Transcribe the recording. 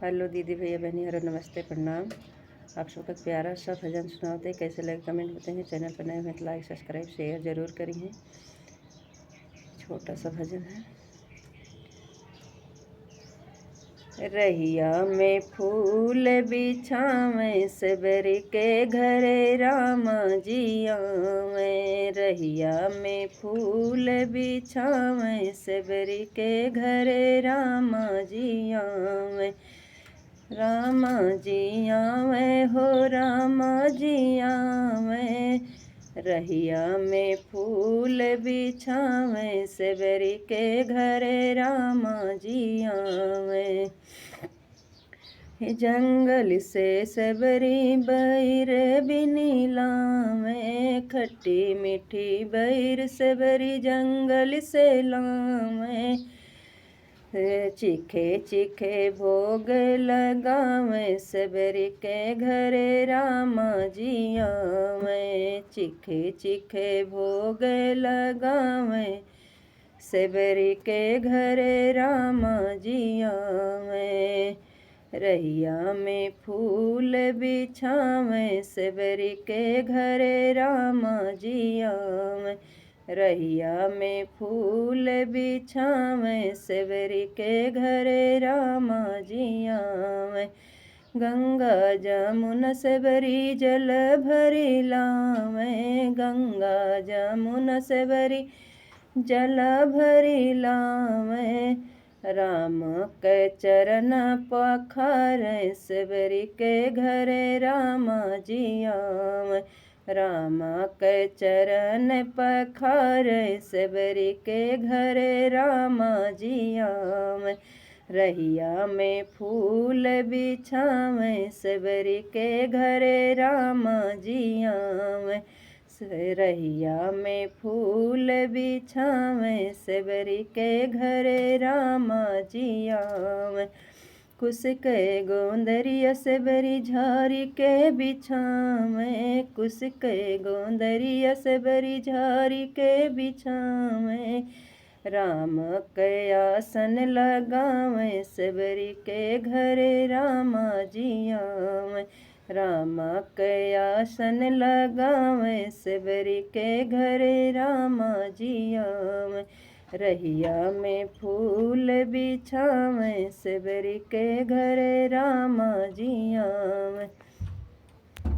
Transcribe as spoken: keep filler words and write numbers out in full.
हेलो दीदी, भैया, बहनी, हेलो, नमस्ते, प्रणाम। आप सबका प्यारा सा भजन सुनावत है। कैसे लगे, कमेंट बताइए। चैनल पर नए हैं तो लाइक, सब्सक्राइब, शेयर जरूर करिए। छोटा सा भजन है। रहिया में फूल बिछावे, सेवरी के घरे रामा जी आवे। रहिया में फूल बिछावे, सेवरी के घरे रामा जी आवे। रामा जी आवे हो, रामा जी आवे। रहिया में फूल बिछावे, सेवरी के घरे रामा जी आवे। हे जंगल से सेवरी बइर बिनी लावे, खट्टी मीठी बइर सेवरी जंगल से लावे। चिखे चिखे भोग लगावे, सेवरी के घरे रामा जी आवे। चिखे चिखे भोग लगावे, सेवरी के घरे रामा जी आवे। रहिया में फूल बिछावे, सेवरी के घरे रामा जी आवे। रहिया में फूल बिछावे, सेवरी के घरे रामा जी आवे। गंगा जमुन सेवरी जल भरी लावे, गंगा जमुन सेवरी जल भरी लावे। राम के चरण पखारे, सेवरी के घरे रामा जी आवे। रामा के चरण पखारे, सेवरी के घरे रामा जी आवे। रहिया में फूल बिछावे, सेवरी के घरे रामा जी आवे। से रहिया में फूल बिछावे, सेवरी के घरे रामा जी आवे। कुश के गोंदरिया सेवरी झारी के बिछावे, कुश के गोंदरिया सेवरी झारी के बिछावे। राम के आसन लगावे, सेवरी के घरे रामा जी आवे। रामा के आसन लगावे, सेवरी के घरे रामा जी आवे। रहिया में फूल बिछावे, सेवरी के घरे रामा जी आवे।